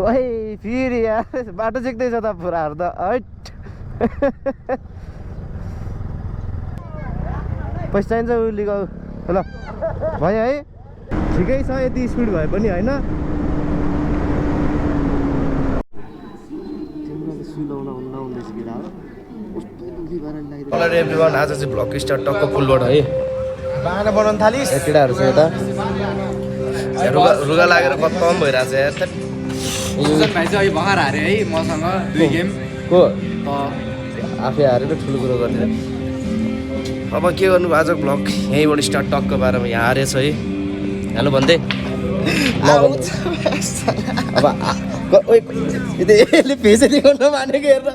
ओइ फेरि यार बाटो झिक्दैछ त पुराहरू त हैट पैसा चाहिन्छ उलीको ल भयो है ठिकै छ यति स्पिड भए पनि होइन एभ्रिवान आज चाहिँ भ्लग स्टार्ट टक्क पुलबाट है बाना बनाउनु थालिस् केटाहरू छ यता रुगा लागेर खत्तम भइरहेको छ यार भाइ चाहिँ अहिले भर्खर हारे है मसँग 2 गेम को आफै हारेर ठुलो कुरो गर्ने अब के गर्नु आज भ्लग यहीँबाट स्टार्ट टक्क पाएर यहाँ हारेछ है हेलो भन्दै अब यसले फेसै देखाउनु मानेको हेर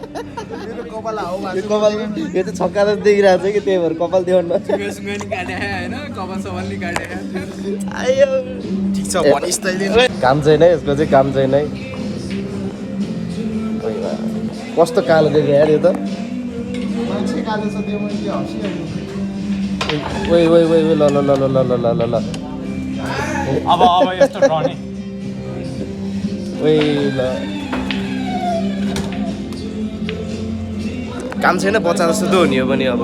कपाल यो त छक्का त देखिरहेको छ कि त्यही भएर कपाल देखाउनु काम छैन यसको चाहिँ काम छैन है कस्तो कालो देख्यो यार यो त ओइ ओइ ओइ ल ल ल ल ल ल ल ल अब यस्तो ड्रने ओइ ल काम छैन बच्चा जस्तो त हो नि यो पनि अब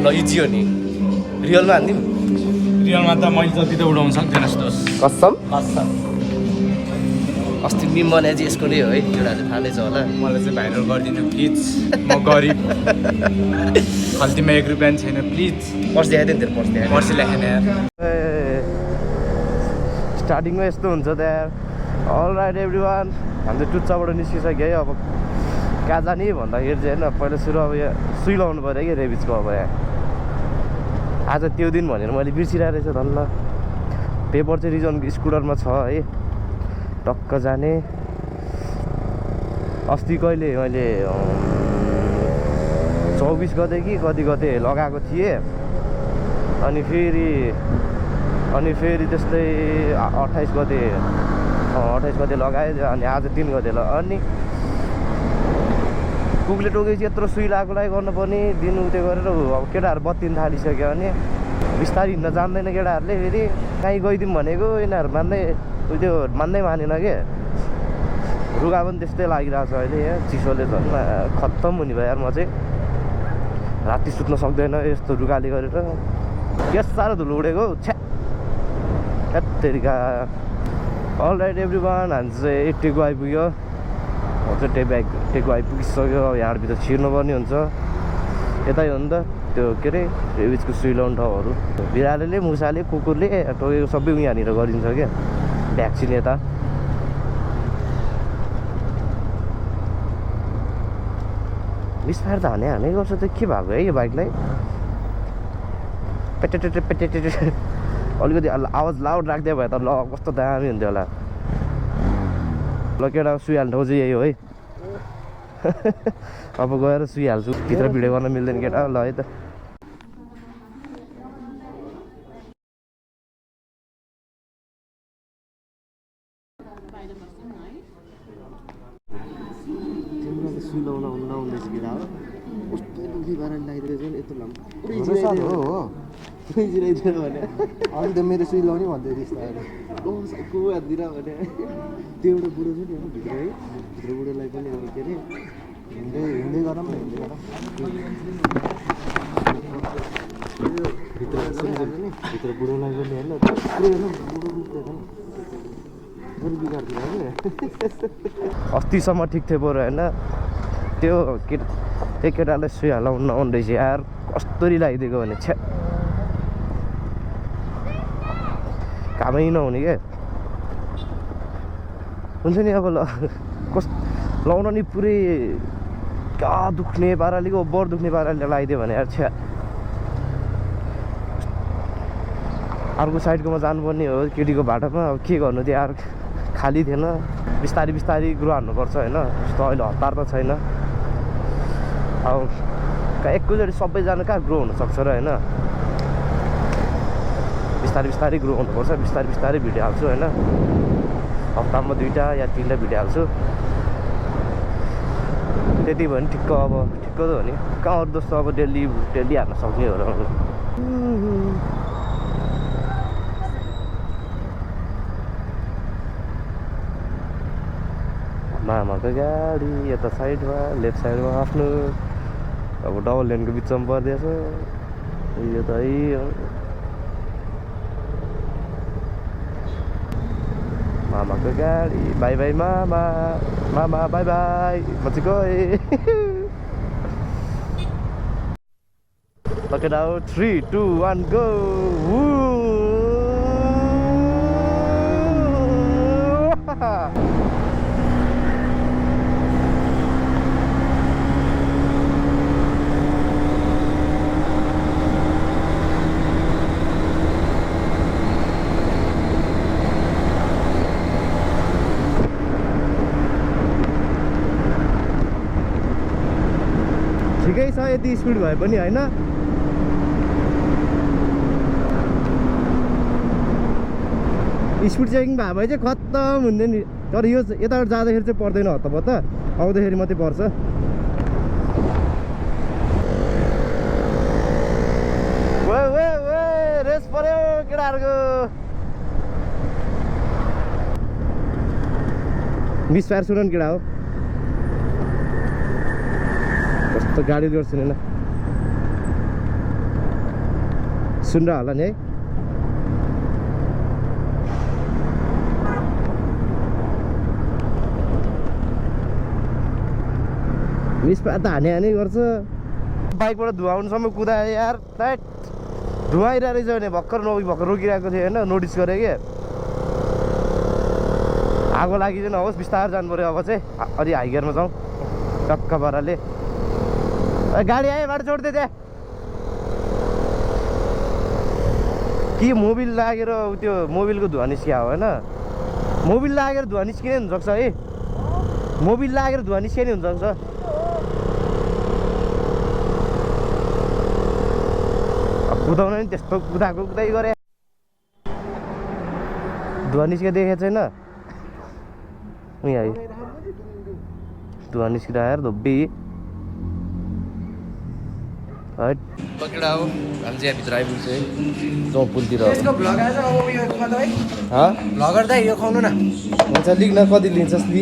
ल इजी हो नि रियलमा हान्दिउँ रियलमा त मैले जति त उडाउन सक्दैन जस्तो कसम कसम अस्ति मिम बनाए चाहिँ यसको नै हो है एउटाले थाहा नै छ होला मलाई चाहिँ भाइरल गरिदिनु प्लिज म गरिब खल्तीमा 1 रुपियाँ छैन प्लिज पर्स देखाइदियो नि पर्स लेखेन यार स्टार्टिङमा यस्तो हुन्छ त यार अल राइट एभ्रिवान हामी चाहिँ टुच्चाबाट निस्किसक्यो है अब कहाँ जाने भन्दाखेरि चाहिँ होइन पहिला सुरु अब यहाँ सुई लाउनु पऱ्यो कि रेबिजको अब यहाँ आज त्यो दिन भनेर मैले बिर्सिरहेको रहेछ धन्न पेपर चाहिँ रिजन स्कुटरमा छ है टक्क जाने अस्ति कहिले मैले 24 गते कि कति गते लगाएको थिएँ अनि फेरि त्यस्तै 28 गते लगाएँ अनि आज 3 गते अनि कुकले टोकेपछि यत्रो सुई लागेकोलाई गर्नुपर्ने दिन उयो गरेर अब केटाहरू बत्तिन थालिसक्यो अनि बिस्तारै हिँड्न जान्दैन केटाहरूले फेरि काहीँ गइदिउँ भनेको यिनीहरू मान्दै मानेन के रुगा पनि त्यस्तै लागिरहेको छ अहिले यहाँ चिसोले झन् खत्तम हुने भयो यार म चाहिँ राति सुत्न सक्दैन यस्तो रुगाले गरेर यस साह्रो धुलो उडेको छ्या अल राइट एभ्रिवान हामी चाहिँ टेकु आइपुग्यो चाहिँ टेकु आइपुगिसक्यो अब यहाँभित्र छिर्नुपर्ने हुन्छ यतै हो नि त त्यो के अरे रेबिजको सुई लाउने ठाउँहरू बिरालोले मुसाले कुकुरले टोकेको सबै यहाँनिर गरिदिन्छ क्या भ्याक्सिन यता मिसफायर त हाने गर्छ त के भएको है यो बाइकलाई पेटेटे अलिकति आवाज लाउड राख्दै भयो त ल कस्तो दामी हुन्थ्यो होला ल केटा सुइहाल्ने ठाउँ चाहिँ यही हो है अब गएर सुइहाल्छु भित्र भिडियो गर्न मिल्दैन केटा ल है त सुई लाउन नआउँदैछ कि हो कस्तो दुखी पाराले लागिरहेको छ नि यत्रो लामो जिराइदिएर भने अनि त मेरो सुई लाउने भन्दै थिएँ को हाततिर भने त्यो एउटा बुढो छ नि भित्र है भित्र बुढोलाई पनि अब के अरे हिँड्दै गरौँ न भित्र बुढोलाई पनि होइन अस्तिसम्म ठिक थियो बरु होइन त्यो केटालाई सुई हालाउनु नआउनु रहेछ यार कस्तरी लगाइदिएको भने छ्या कामै नहुने क्या हुन्छ नि अब लाउन नि पुरै क्या दुख्ने पाराले ओभर दुख्ने पाराले लगाइदियो भने यार छ्या अर्को साइडकोमा जानुपर्ने हो केटीको बाटोमा अब के गर्नु थियो यार खाली थिएन बिस्तारै ग्रो हान्नुपर्छ होइन जस्तो अहिले हतार त छैन अब एकैचोटि सबैजना कहाँ ग्रो हुनसक्छ र होइन बिस्तारै ग्रो हुनुपर्छ बिस्तारै भिडियो हाल्छु होइन हप्तामा 2टा या 3टा भिडियो हाल्छु त्यति भयो भने ठिक्क अब ठिक्क त हो नि कहाँ अरू जस्तो अब डेली हाल्न सक्ने हो र मामाको गाडी यता साइडमा लेफ्ट साइडमा आफ्नो अब डबल लेनको बिचमा पर्दैछ यो त है मामाको गाडी बाई बाई मामा मामा बाई बाई म चाहिँ गएँ Look it out, 3, 2, 1, go! Woo! ठिकै छ यति स्पिड भए पनि हैन स्पिड चेकिङ भए भए चाहिँ खत्तम हुन्थ्यो नि तर यो यताबाट जाँदाखेरि चाहिँ पर्दैन हत्तपत्त आउँदाखेरि मात्रै पर्छ रेस पर्यो केटाहरूको मिसफायर सुन केटा हो कस्तो गाडी गर्छु नि सुनेर होला नि है मिसफायर त हाने गर्छ बाइकबाट धुवा आउनुसम्म कुदायो यार टाइट धुवा आइरहेको रहेछ भने भर्खर रोकिरहेको थियो होइन नोटिस गरेँ कि आगो लागि चाहिँ नहोस् बिस्तार जानु पऱ्यो अब चाहिँ अलि हाई गियरमा जाउँ टक्क पाराले गाडी आयो बाटो छोड्दै त्यहाँ कि मोबिल लागेर त्यो मोबिलको धुवा निस्किया होइन मोबिल लागेर धुवा निस्किने हुनसक्छ है मोबिल लागेर धुवा निस्किने हुनसक्छ कुदाउन नि त्यस्तो कुदाइ गरे धुवा निस्किँदा देखेको छैन यहाँ धुवा निस्किँदा आएर धोब्बी पक्रा हो हामी चाहिँ भित्र आइपुग्छ है गाउँ पुलतिर भ्लगर दाइ यो खुवाउनु न हुन्छ लिक न कति लिन्छस् लि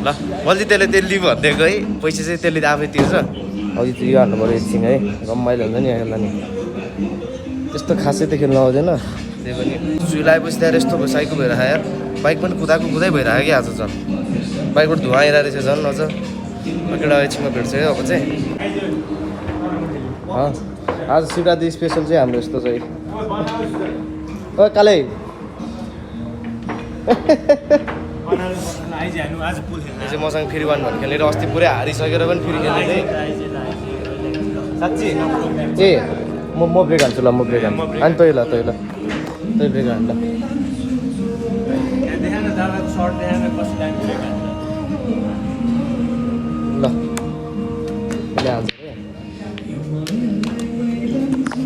ल मैले त्यसले त्यसले भनिदिएको है पैसा चाहिँ त्यसले आफै तिर्छ अघि चाहिँ यो हाल्नु पऱ्यो एकछिन है रमाइलो हुन्छ नि यसलाई नि त्यस्तो खासै त खेल्नु आउँदैन त्यही पनि सुई लगाएपछि त्यहाँ यस्तो साइकल भइरहेको यार बाइक पनि कुदाइ भइरहेको कि आज झन् बाइकबाट धुवा आइरहेको रहेछ झन् अझ केटा एकछिनमा भेट्छ है अब चाहिँ आज शिवरात्रि स्पेसल चाहिँ हाम्रो यस्तो चाहिँ ओ काले मसँग फेरि वान भन्नु खेल्ने र अस्ति पुरै हारिसकेर पनि फेरि खेल्ने थिएँ साँच्ची ए म ब्रेक हाल्छु ल म ब्रेक हाल्छु अनि तै ब्रेक हाल्नु ल अहिले हाल्छु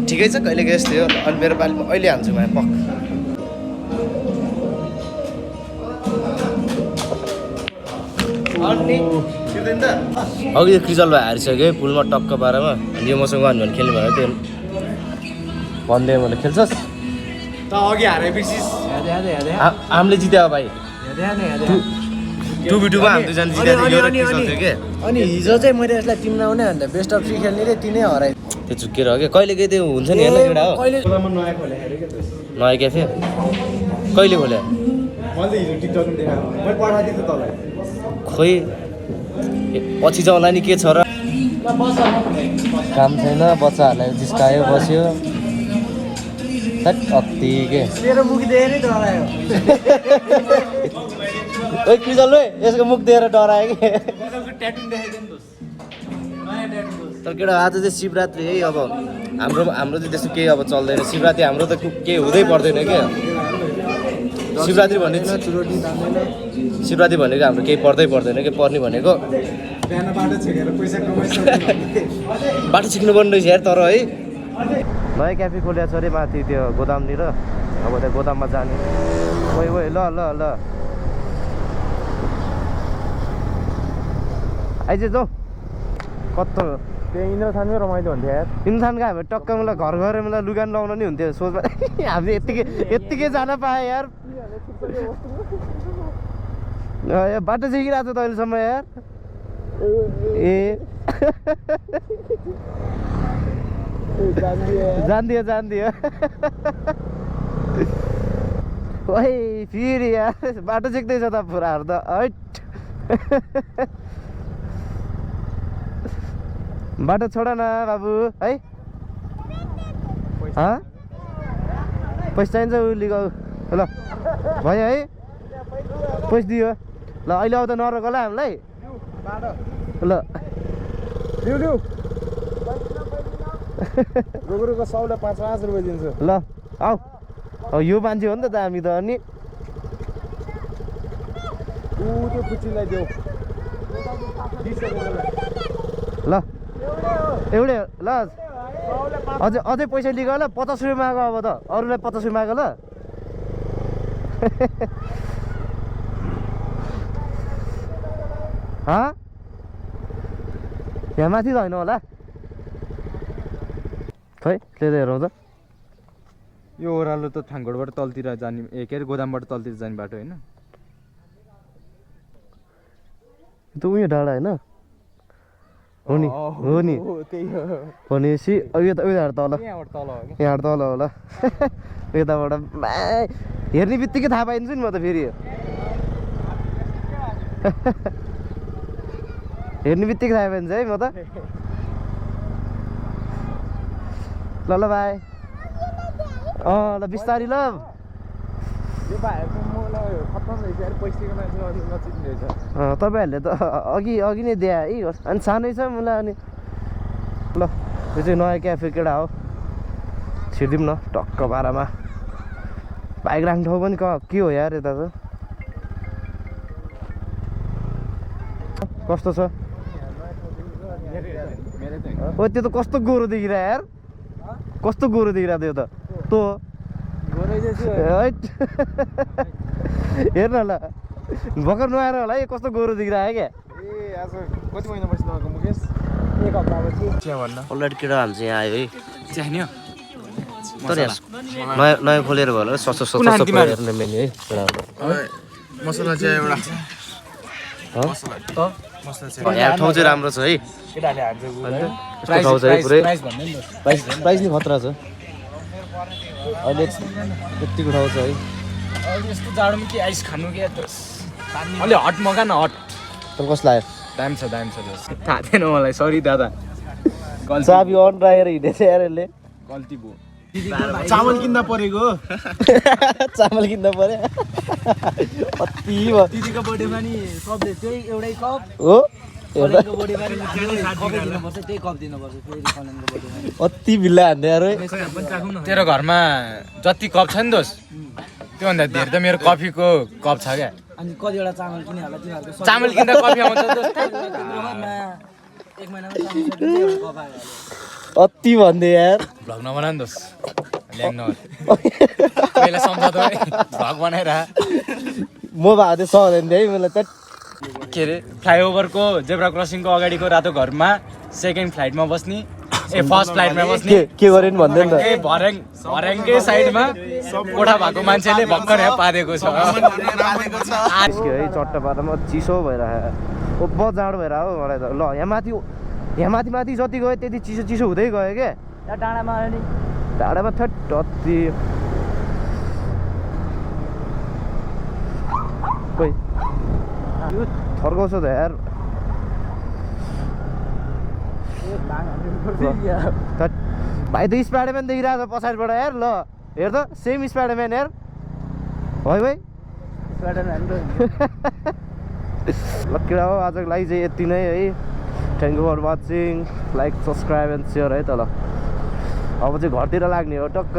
ठिकै छ कहिले यस्तो हो अनि मेरो पालिमा अहिले हाल्छु म पक अघि क्रिजल भाइ हारिसक्यो पुलमा टक्क पारामा अनि यो मसँग वान भने खेल्ने भयो त्यो भनिदिएँ मैले खेल्छस् त अघि हारेपछि हामीले जित्यो भाइ 2v2मा हामी दुईजना जितेको थियो र क्रिजल थियो के अनि हिजो चाहिँ मैले यसलाई टिम नआउने अन्त बेस्ट अफ 3 खेल्ने रे तिनै हराइ त्यो चुकेर हो क्या कहिले के त्यो हुन्छ नि हेर्न केटा हो कहिले नयाँ क्याफे कहिले खोल्यो मैले हिजो टिकटक देखाएको मैले पठाइदिएँ त तँलाई खोइ पछि जाउँला नि के छ र काम छैन बच्चाहरूलाई जिस्कायो बस्यो अति के तेरो मुख देखेर नि डरायो ओइ क्रिजल भाइ यसको मुख दिएर डरायो कि तर केटा आज चाहिँ शिवरात्रि है अब हाम्रो चाहिँ त्यस्तो केही अब चल्दैन शिवरात्रि हाम्रो त केही हुँदै पर्दैन क्या शिवरात्रि भनेको हाम्रो केही पर्दैन कि पर्ने भनेको बाटो छिक्नु पर्ने रहेछ यार तर है नयाँ क्याफे खोलेको छ अरे माथि त्यो गोदामनिर अब त्यहाँ गोदाममा जाने ओइ ल आइज जाउँ कत्तो त्यहाँ इन्द्रथानमै रमाइलो हुन्थ्यो यार इन्सान गयो भने टक्क मलाई घर गएर मलाई लुगा लाउन नि हुन्थ्यो सोचमा हामी यत्तिकै जान पाएँ यार बाटो सिकिरहेको छ त अहिलेसम्म यार ए जान्दियो ओइ फेरि यार बाटो सिक्दैछ त पुराहरू त हैट बाटो छोड न बाबु है पैसा चाहिन्छ उलीको ल भयो है पैसा दियो ल अहिले आउँदा नरोक होला हामीलाई ल रुको 5 रुपियाँ दिन्छु ल आऊ यो मान्छे हो नि त हामी त अनि त्यो कुचीलाई देऊ ल एउटै ल अझै पैसा लिएको ल 50 रुपियाँ माग अब त अरूलाई 50 रुपियाँ माग ल यहाँ माथि त होइन होला खै त्यता हेरौँ त यो ओह्रालो त थाङगढबाट तलतिर जाने के अरे गोदामबाट तलतिर जाने बाटो होइन त उयो डाँडा होइन हो नि भनेपछि यो त उयो तल यहाँ तल होला यताबाट हेर्ने बित्तिकै थाहा पाइन्छ नि म त फेरि हेर्ने बित्तिकै थाहा पाइन्छ है म त ल ल भाइ ल बिस्तारी ल तपाईँहरूले त अघि नै दिए है अनि सानै छ मलाई अनि ल यो चाहिँ नयाँ क्याफे केटा हो छिर्दिउँ न टक्क बाह्रमा बाइक राख्ने ठाउँ पनि के हो यार यता त कस्तो छ ओ त्यो त कस्तो गोरो देखिरह यार कस्तो गोरो देखिरहेको त्यो त तँ हेर्न ल भर्खर नुहाएर होला है कस्तो गोरो देखिरहेको क्या कति महिना पछि नगएको मुकेश एक हप्तापछि चिया भन्न अलरेडी केटा हाल्छ यहाँ आयो है चिया नि तर नयाँ खोलेर भयो होला सस्तो हेर्ने मेन्यु है मसला चिया एउटा यहाँ ठाउँ चाहिँ राम्रो छ है ठाउँ छ है पुरै प्राइस नि खतरा छ अहिले यतिको ठाउँ छ है यस्तो जाडोमा के आइस खानु के अलि हट मगा न हट तर कस्तो लाग्यो दामी छ थाहा थिएन मलाई सरी दादा चाबी अन राखेर हिँडेछ यार यसले गल्ती भयो चामल किन्दा परेको चामल किन्दा पर्यो अति भयो दिदीको बर्थडेमा नि सबले त्यही एउटै कप हो अति भिल्ला हान्दै यार तेरो घरमा जति कप छ नि दोस त्योभन्दा धेरै त मेरो कफीको कप छ क्या अनि कतिवटा चामल किने होला तिमीहरूको चामल किन्दा कफी आउँछ एक महिनामा चामल कप आयो अति भन्दै यार भ्लग नबना नि दोस ल्याङ पहिला सम्झाउँदा भ्लग बनाएर म भएको थियो सहदैन है मलाई त के अरे फ्लाइओभरको जेब्रा क्रसिङको अगाडिको रातो घरमा सेकेन्ड फ्लाइटमा बस्ने फर्स्ट फ्लाइटमा बस्ने के गरे नि भन्दै नि त भर्याङकै साइडमा कोठा भएको मान्छेले भर्खर यहाँ पारेको छ है चट्टापाटामा चिसो भइरहेको बहुत जाडो भएर हो मलाई त ल यहाँ माथि जति गयो त्यति चिसो हुँदै गयो क्या डाँडामा आयो नि डाँडामा थट अति खोइ यो थर्काउँछ त यार भाइ त स्पाइडरम्यान देखिरहेको छ पछाडिबाट यार ल हेर त सेम स्पाइडरम्यान यार है भाइ ल केटा हो आजको लागि चाहिँ यति नै है thank you for watching like subscribe and share है त ल अब चाहिँ घरतिर लाग्ने हो टक्क